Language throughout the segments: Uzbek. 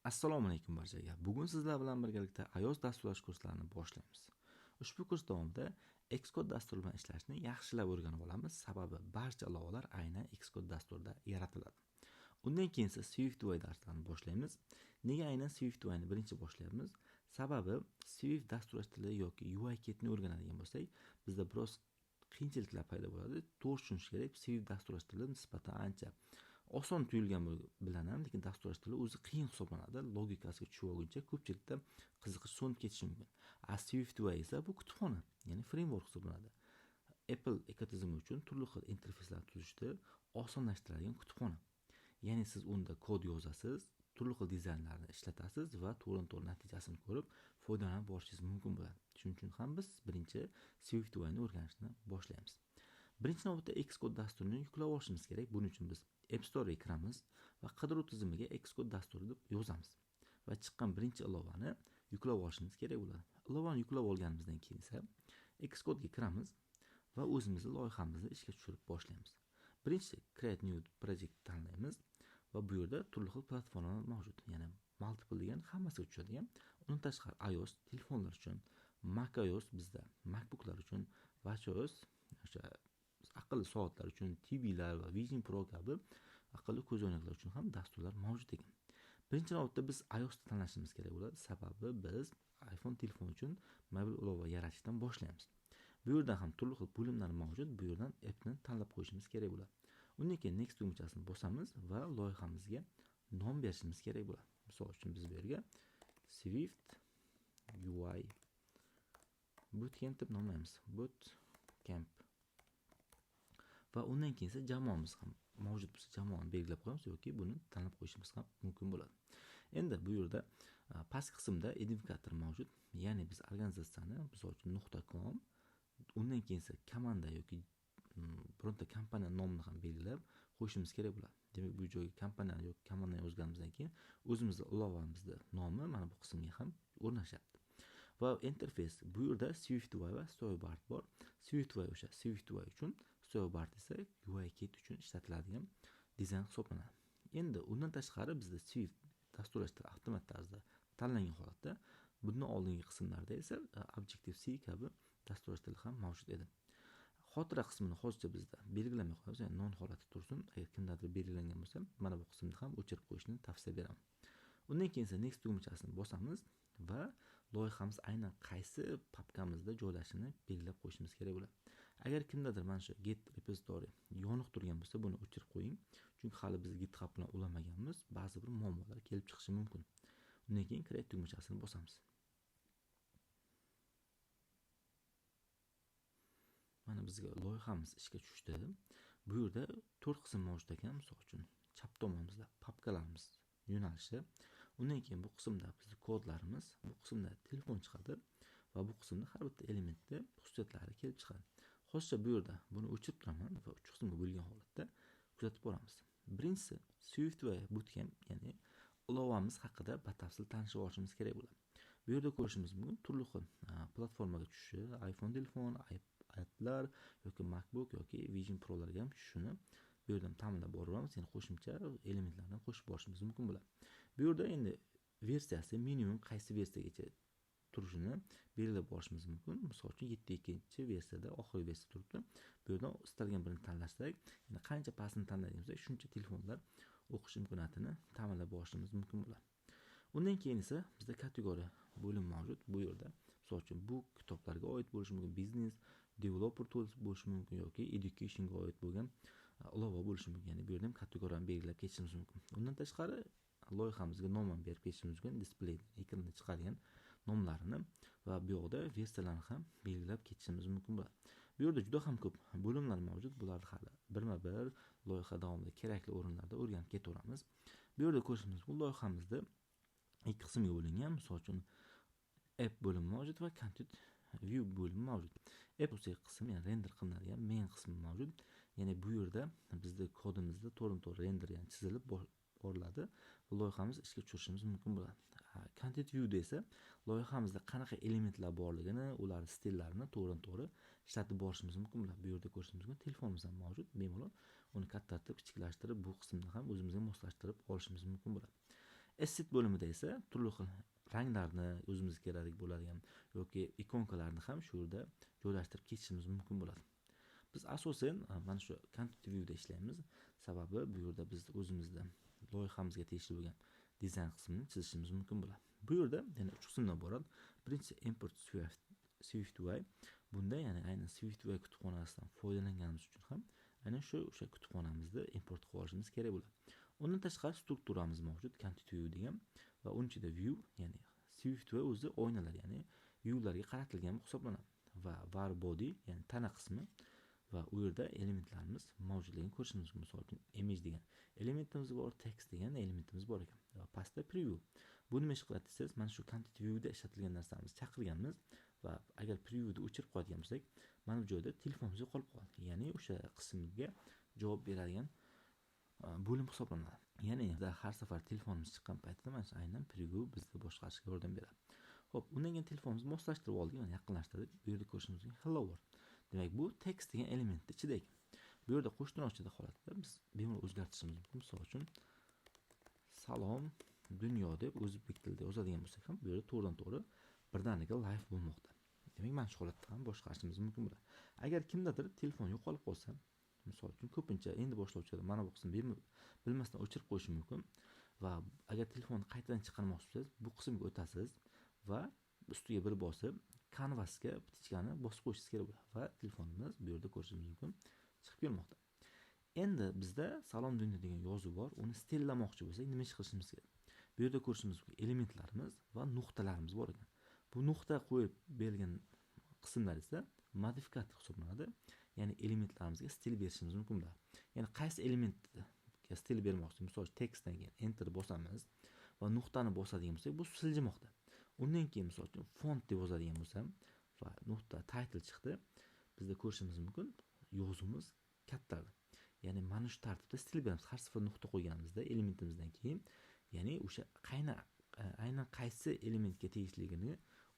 Assalomu alaykum barchaga. Bugun sizlar bilan birgalikda iOS dasturlash kurslarini boshlaymiz. Ushbu kurs davomida Xcode dasturi bilan ishlashni yaxshilab o'rganib olamiz, sababi barcha ilovalar aynan Xcode dasturida yaratiladi. Undan keyin esa SwiftUI darslarini boshlaymiz. Nega aynan SwiftUIni birinchi boshlayapmiz? Sababi Swift dasturlash tili yoki UIKitni o'rganadigan bo'lsak, bizda biroz qiyinchiliklar paydo bo'ladi. To'g'ri tushunish kerak, Swift dasturlash tili nisbatan ancha oson tuyulgan bilan ham, lekin dasturlash tili o'zi qiyin hisoblanadi. Logikasiga tushib olguncha ko'pchilikda qiziqish so'nib ketishi mumkin. A SwiftUI esa bu kutubxona, ya'ni framework hisoblanadi. Apple ekotizimi uchun turli xil interfeyslar tuzishni osonlashtiradigan kutubxona. Ya'ni siz unda kod yozasiz, turli xil dizaynlarni ishlatasiz va to'g'ridan-to'g'ri natijasini ko'rib foydalanib borishingiz mumkin bo'ladi. Shuning uchun ham biz birinchi SwiftUIni o'rganishni boshlaymiz. Birinchi navbatda Xcode dasturini yuklab olishimiz kerak. Buning uchun biz App Store'ga kiramiz va qidiruv tizimiga Xcode dasturi deb yozamiz va chiqqan birinchi ilovani yuklab olishimiz kerak bo'ladi. Ilovani yuklab olganimizdan keyin esa Xcode'ga kiramiz va o'zimizni loyihamizni ishga tushirib boshlaymiz. Birinchi Create New Project tanlaymiz va bu yerda turli xil platformalar mavjud. Ya'ni multiple degan hammasiga tushadigan. Undan tashqari iOS telefonlar uchun, macOS bizda MacBooklar uchun, watchOS o'sha aqlli soatlar uchun, TVlar va Vision Pro kabi aqlli ko'zoynaklar uchun ham dasturlar mavjud ekan. Birinchi navbatda biz iOSni tanlashimiz kerak bo'ladi, sababi biz iPhone telefoni uchun mobil ilova yaratishdan boshlaymiz. Bu yerda ham turli xil bo'limlar mavjud. Bu yerdan appni tanlab qo'yishimiz kerak bo'ladi. Undan keyin Next tugmachasini bosamiz va loyihamizga nom berishimiz kerak bo'ladi. Misol uchun biz bu yerga Swift UI Bootcamp deb nomlaymiz. Bootcamp. Va undan keyin esa jamoamiz ham mavjud bo'lsa jamoani belgilab qo'yamiz yoki buni tanlab qo'yishimiz ham mumkin bo'ladi. Endi bu yerda past qismda identifikator mavjud. Ya'ni biz organizatsiyani misol uchun .com, undan keyin esa komanda yoki bironta kompaniya nomini ham belgilab qo'yishimiz kerak bo'ladi. Demak, bu joyga kompaniyani yoki komandani yozganimizdan keyin o'zimizni ilovamizni nomi mana bu qismga ham o'rnashyapti. Va interfeys bu yerda SwiftUI va Storyboard bor. SwiftUI o'sha SwiftUI uchun, Storyboard esa UIKit uchun ishlatiladigan dizayn hisoblanadi. Endi undan tashqari bizda Swift dasturlash tili avtomat tarzda tanlangan holatda, bundan oldingi qismlarda esa Objective-C kabi dasturlash tili ham mavjud edi. Xotira qismini hozircha bizda belgilamay qo'yamiz, ya'ni non holati tursin. Agar kimdadir belgilangan bo'lsa, mana bu qismni ham o'chirib qo'yishni tavsiya beraman. Undan keyin esa Next tugmachasini bosamiz va loyihamiz aynan qaysi papkamizda joylashini belgilab qo'yishimiz kerak bo'ladi. Agar kimdadir mana shu Git repository yoniq turgan bo'lsa, buni o'chirib qo'ying. Chunki hali biz GitHub bilan ulamaganmiz, ba'zi bir muammolar kelib chiqishi mumkin. Undan keyin Create tugmachasini bosamiz. Mana bizga loyihamiz ishga tushdi. Bu yerda 4 qism mavjud ekan. Misol uchun chap tomonimizda papkalarimiz yo'nalishi, undan keyin bu qismda bizning kodlarimiz, bu qismda telefon chiqadi va bu qismda har bitta elementni xususiyatlari kelib chiqadi. Hozircha bu yerda buni o'chirib turaman va 3 qismga bo'lgan holatda kuzatib boramiz. Birinchisi SwiftUI Bootcamp, ya'ni ilovamiz haqida batafsil tanishib olishimiz kerak bo'ladi. Bu yerda ko'rishimiz mumkin turli xil platformaga tushishi, iPhone telefon, iPadlar yoki MacBook yoki Vision Pro'larga ham tushishini bu yerdan ta'minlab boraveramiz, ya'ni qo'shimcha elementlarni qo'shib borishimiz mumkin bo'ladi. Bu yerda endi versiyasi minimum qaysi versiyagacha turishini belgilab borishimiz mumkin. Misol uchun 7.2 versiyada oxirgi versiya turibdi. Bu yerdan istalgan birini tanlasak, ya'ni qancha pastini tanlagan bo'lsak, shuncha telefonlar o'qish imkoniyatini ta'minlab borishimiz mumkin bo'ladi. Undan keyin esa bizda kategoriya bo'lim mavjud. Bu yerda misol uchun bu kitoblarga oid bo'lishi mumkin, biznes, developer tools bo'lishi mumkin yoki educationga oid bo'lgan ilova bo'lishi mumkin. Ya'ni bu yerda ham kategoriyani belgilab ketishimiz mumkin. Undan tashqari loyihamizga nom ham berib ketishimiz mumkin, display ekranda chiqargan nomlarini va bu yoqda versiyalarni ham belgilab ketishimiz mumkin bo'ladi. Bu yerda juda ham ko'p bo'limlar mavjud. Bularni hali birma-bir loyiha davomida kerakli o'rinlarda o'rganib ketaveramiz. Bu yerda ko'rishimiz mumkin, loyihamizda 2 qismga bo'lingan. Misol uchun app bo'limi mavjud va content view bo'limi mavjud. App qismi, ya'ni render qilinadigan main qismi mavjud. Ya'ni bu yerda bizda kodimizda to'g'ridan-to'g'ri render, ya'ni chizilib boriladi. Loyihamiz ishga tushirishimiz mumkin bo'ladi. Content view desa loyihamizda qanaqa elementlar borligini, ular stillarini to'g'ridan-to'g'ri ishlatib borishimiz mumkin bo'ladi. Bu yerda ko'rishimiz mumkin, telefonimiz ham mavjud. Bemalol uni kattartirib, kichiklashtirib, bu qismni ham o'zimizga moslashtirib olishimiz mumkin bo'ladi. Asset bo'limida esa turli xil ranglarni, o'zimizga kerak bo'ladigan yoki ikonkalarni ham shu yerda joylashtirib ketishimiz mumkin bo'ladi. Biz asosan mana shu Content View'da ishlaymiz. Sababi bu yerda biz o'zimizda loyihamizga tegishli bo'lgan dizayn qismini chizishimiz mumkin bo'ladi. Bu yerda yana 3 qismdan iborat. Birinchisi Import SwiftUI. Bunda ya'ni aynan SwiftUI kutubxonasidan foydalanganimiz uchun ham aynan shu o'sha kutubxonamizni import qilib olishimiz kerak bo'ladi. Undan tashqari strukturamiz mavjud, Content View degan va uning ichida view, ya'ni SwiftUI o'zi oynalar, ya'ni viewlarga qaratilgan hisoblanadi va var body, ya'ni tana qismi va u yerda elementlarimiz mavjudligini ko'rishimiz mumkin. Misol uchun image degan elementimiz bor, text degan elementimiz bor ekan va pastda preview. Bu nima ish qiladi desangiz, mana shu Content View'da ishlatilgan narsamizni chaqirganmiz va agar previewni o'chirib qo'yadigan bo'lsak, mana bu joyda telefonimiz yo'qolib qoladi. Ya'ni o'sha qismga javob beradigan bo'lim hisoblanadi. Ya'ni har safar telefonimiz chiqqan paytida mana shu aynan preview bizga boshqarishga yordam beradi. Xo'p, undan keyin telefonimizni moslashtirib oldik, mana yaqinlashtirdik. Bu yerda ko'rishimiz mumkin hello world. Demak, bu text degan elementning ichida ekan. Bu yerda qo'shtirnoqchada holatda biz bemalol o'zgartirishimiz mumkin. Misol uchun salom dunyo deb o'zbek tilida yozadigan bo'lsak ham, bu yerda to'g'ridan-to'g'ri birdaniga live bo'lmoqda. Demak, mana shu holatda ham boshqarishimiz mumkin bo'ladi. Agar kimdadir telefon yo'qolib qolsa, misol uchun ko'pincha endi boshlovchilar mana bu qismni bilmasdan o'chirib qo'yishi mumkin va agar telefonni qaytadan chiqarmoqchi bo'lsangiz, bu qismga o'tasiz va ustiga bir bosib kanvasga птичка ni bosib qo'yishingiz kerak bo'ladi va telefonimiz bu yerda ko'rishimiz mumkin chiqib kelmoqda. Endi bizda salom dunyo degan yozuv bor, uni stillamoqchi bo'lsak nima ish qilishimiz kerak? Bu yerda ko'rishimiz mumkin elementlarimiz va nuqtalarimiz bor ekan. Bu nuqta qo'yib berilgan qismlar esa modifikator hisoblanadi. Ya'ni elementlarimizga stil berishimiz mumkin bo'ladi. Ya'ni qaysi elementga stil bermoqchi? Misol uchun tekstdan keyin enter bosamiz va nuqtani bosadigan bo'lsak, bu siljimoqda. Undan keyin misol uchun font deb yozadigan bo'lsam va nuqta title chiqdi. Bizda ko'rishimiz mumkin yozuvimiz kattardi. Ya'ni mana shu tartibda stil beramiz. Har safar nuqta qo'yganimizda elementimizdan keyin, ya'ni o'sha aynan qaysi elementga tegishligini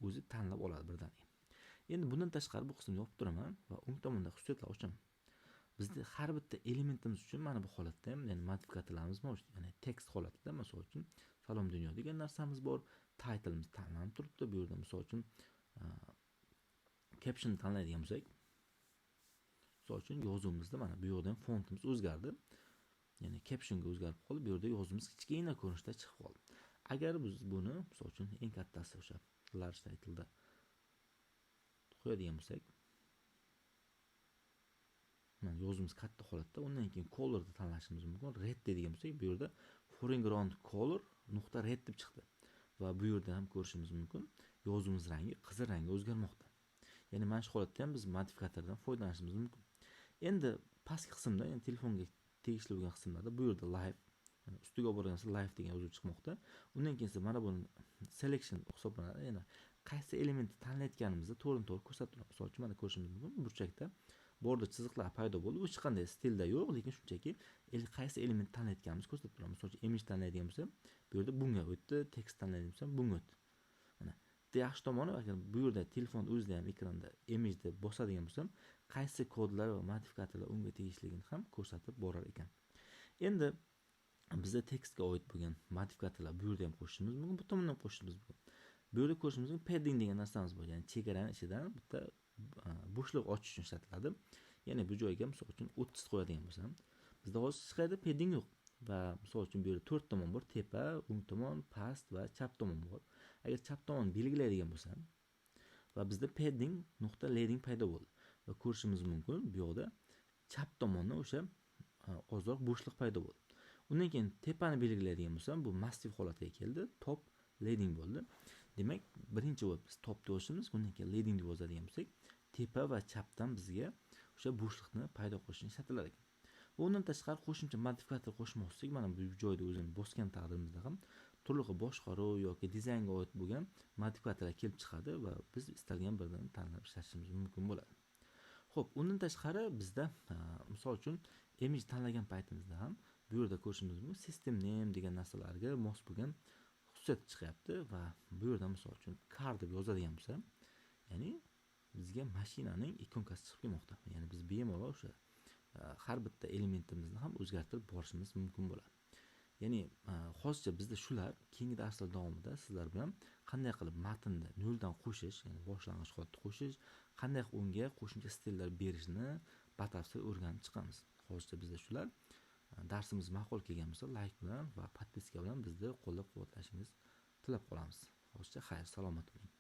o'zi tanlab oladi birdaniga. Endi bundan tashqari bu qismni yopib turaman va o'ng tomonda xususiyatlar ochaman. Bizda har bitta elementimiz uchun mana bu holatda ham, ya'ni modifikatorlarimiz mavjud. Ya'ni tekst holatida misol uchun salom dunyo degan narsamiz bor, titleimiz tanlanib turibdi. Bu yerda misol uchun caption tanlaydigan bo'lsak, misol uchun yozuvimizda mana bu yerda ham fontimiz o'zgardi. Ya'ni captionga o'zgarib qoldi. Bu yerda yozuvimiz kichkina ko'rinishda chiqib qoldi. Agar biz buni misol uchun eng kattasi o'sha large title'da qo'yadigan bo'lsak, mana yozuvimiz katta holatda, undan keyin colorni tanlashimiz mumkin. Red deydigan bo'lsak, bu yerda foreground color nuqta red deb chiqdi. Va bu yerda ham ko'rishimiz mumkin, yozuvimiz rangi qizil rangga o'zgarmoqda. Ya'ni mana shu holatda ham biz modifikatordan foydalanishimiz mumkin. Endi pastki qismda, ya'ni telefonga tegishli bo'lgan qismlarda bu yerda live, ya'ni ustiga olib borgan live degan yozuv chiqmoqda. Undan keyin esa mana buni selection hisoblanadi. Ya'ni qaysi elementni tanlayotganimizni to'g'ridan-to'g'ri ko'rsatib turadi. Misol uchun mana ko'rishimiz mumkin, burchakda border chiziqlar paydo bo'ldi. Bu hech qanday stilda yo'q, lekin shunchaki qaysi elementni tanlayotganimizni ko'rsatib turadi. Misol uchun image tanlaydigan bo'lsam, bu yerda bunga o'tdi, tekst tanlaydigan bo'lsam, bunga o'tdi. Mana bitta yaxshi tomoni, agar bu yerda telefon o'zida ham ekranda image deb bosadigan bo'lsam, qaysi kodlar va modifikatorlar unga tegishligini ham ko'rsatib borar ekan. Endi bizda tekstga oid bo'lgan modifikatorlar bu yerda ham qo'shishimiz mumkin, bu tomondan ham qo'shishimiz mumkin. Bu yerda ko'rishimiz mumkin padding degan narsamiz bor, ya'ni chegarani ichidan bitta bo'shliq ochish uchun ishlatiladi. Ya'ni bu joyga misol uchun 30 qo'yadigan bo'lsam, bizda hozir hech qayerda padding yo'q va misol uchun bu yerda 4 tomon bor, tepa, o'ng tomon, past va chap tomon bor. Agar chap tomonni belgilaydigan bo'lsam va bizda padding nuqta leading paydo bo'ldi va ko'rishimiz mumkin bu yoqda chap tomonda o'sha ozroq bo'shliq paydo bo'ldi. Undan keyin tepani belgilaydigan bo'lsam, bu massiv holatiga keldi, top leading bo'ldi. Demak, birinchi bo'lib biz top deb yozishimiz, undan keyin leading deb yozadigan bo'lsak, tepa va chapdan bizga o'sha bo'shliqni paydo qilish uchun ishlatilar ekan. Va undan tashqari qo'shimcha modifikator qo'shmoqchi bo'lsak, mana bu joyda o'zini bosgan taqdirimizda ham turli xil boshqaruv yoki dizaynga oid bo'lgan modifikatorlar kelib chiqadi va biz istalgan birini tanlab ishlatishimiz mumkin bo'ladi. Xo'p, undan tashqari bizda, misol uchun image tanlagan paytimizda ham bu yerda ko'rishimiz mumkin system name degan narsalarga mos bo'lgan xususiyat chiqyapti va bu yerda misol uchun car deb yozadigan bo'lsa, ya'ni bizga mashinaning ikonkasi chiqib kelmoqda. Ya'ni biz bemalol o'sha har bitta elementimizni ham o'zgartirib borishimiz mumkin bo'ladi. Ya'ni hozircha bizda shular. Keyingi darslar davomida sizlar bilan qanday qilib matnni noldan qo'shish, ya'ni boshlang'ich holatda qo'shish, qanday qilib unga qo'shimcha stillar berishni batafsil o'rganib chiqamiz. Hozircha bizda shular. Darsimiz ma'qul kelgan bo'lsa, like bilan va подписка bilan bizni qo'llab-quvvatlashingizni tilab qolamiz. Hozircha xayr, salomat bo'ling.